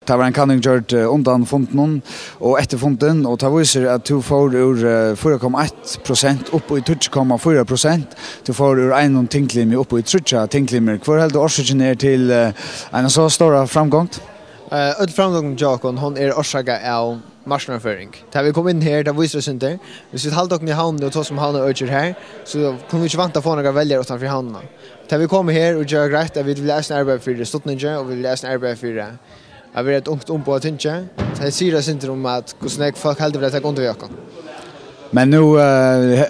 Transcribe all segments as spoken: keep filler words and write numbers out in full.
Tað var ein kanning gjørd, eh, undan fundinum og eftir fundin, og tað vísir, at tú fór úr, eh, fýra komma eitt prosent upp í tíggju komma fýra prosent. Tú fór úr einum tinglymi upp í tríggjar tinglimir. Hvør heldur orsøkin er til, eh, eina so stóra framgongd? Eh, øll framgongdin hjá okkum, hon er orsakað av marknaðarføring. Tá vit koma inn her, tað vísir eitt sindur. Viss vit halda okkum í Havnini og tosa um Havnar økir her, so kunnu vit ikki vænta at fáa nakrar veljarar uttan fyri Havnina. Tá vit koma her og gera greitt, at vit vilja eisini arbeiða fyri studningi, og vit vilja eisini arbeiða fyri at vera eitt ungt umboð á tingi. Tað sigur eitt sindur um, at hvussu nógv fólk heldur vilja taka undir við okkum. Men nú, eh,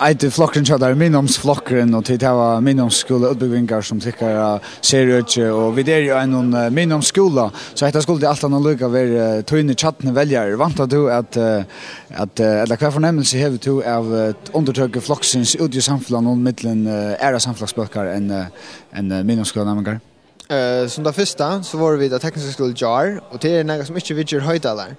eitur flokkurin hjá tær Miðnámsflokkurin, og tit hava miðnámsskúlaútbúgvingar sum tykkara serøki, og vit eru í einum, eh, miðnámsskúla, so hetta skuldi alt annað líka verið, eh, tínir kjarnuveljarar. Væntar tú at, eh, at, eh, ella hvat fornemmilsi hevur tú av, eh, undirtøku floksins úti í samfelagnum millum, eh, aðrar samfelagsbólkar enn, eh, enn, eh, miðnámsskúlanæmingar? Eh, sum tað fyrsta, so vóru vit á tekniska skúla í gjár, og tað er nakað sum ikki viðger hoytalar.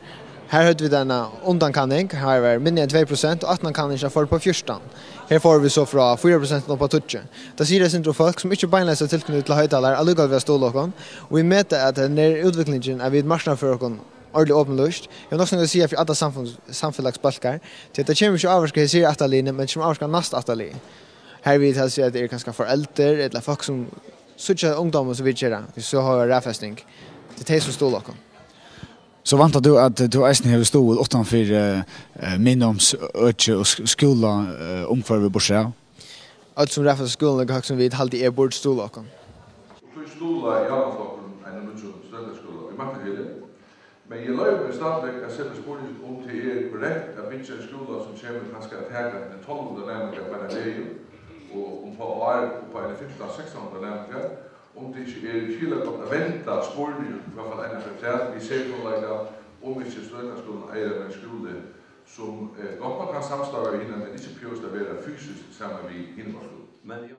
Har høvdu vit eina undankanning, har var minni enn tvey prosent, og aftankanning, har fór upp á fjúrtan. Her fóru vit so frá fýra prosent upp á tíggju. Tað sigur eitt sindur um fólk, sum ikki beinleiðis hava tilknýti til hoytalar, allíkavæl vilja stuðla okkum, og vit meta, at henda útviklingin, at vit marknaðarføra okkum ordiliga opinlýst, hevur nokk so nógv at siga fyri allar samfunns-, samfelagsbólkar, tí at tað kemur ikki ávirka hesi aftarliðini, men tað kemur ávirka næst aftarliðið. Har vil eg siga, at tað eru kanska foreldur, ella fólk, sum síggja ungdómin, sum vit gera, við so høga raðfesting. Tað er tey, sum stuðla okkum. So væntar tú, at tú eisini hevur stuðul uttan fyri, eh, eh, miðnámsøki og sk-, skúla, eh, umhvørvi burturav? Øll, sum raðfesta skúlan líka høgt sum vit, haldi eg burdu stuðla okkum. Og tí stuðlaði Javnaðarflokkurin einum nýggjum studentaskúla í Mjólkargili. Men eg loyvi mær stadigvæk at seta spurning, um tað er korrekt at byggja ein skúla, sum kemur kanska at taka eini tólv hundrað næmingar beinanvegin, og um fá ár upp á eini fimtan, sekstan hundrað næmingar, um tað ikki er skilagott at venda spurning, í hvørt fall eina ferð afturat, við sertøkuleika, um ikki studentaskúlin eigur at vera ein skúli, sum, eh, gott nokk kann samstarva við hinar, men ikki behøvist at vera fysiskt saman við hinum skúlunum. Men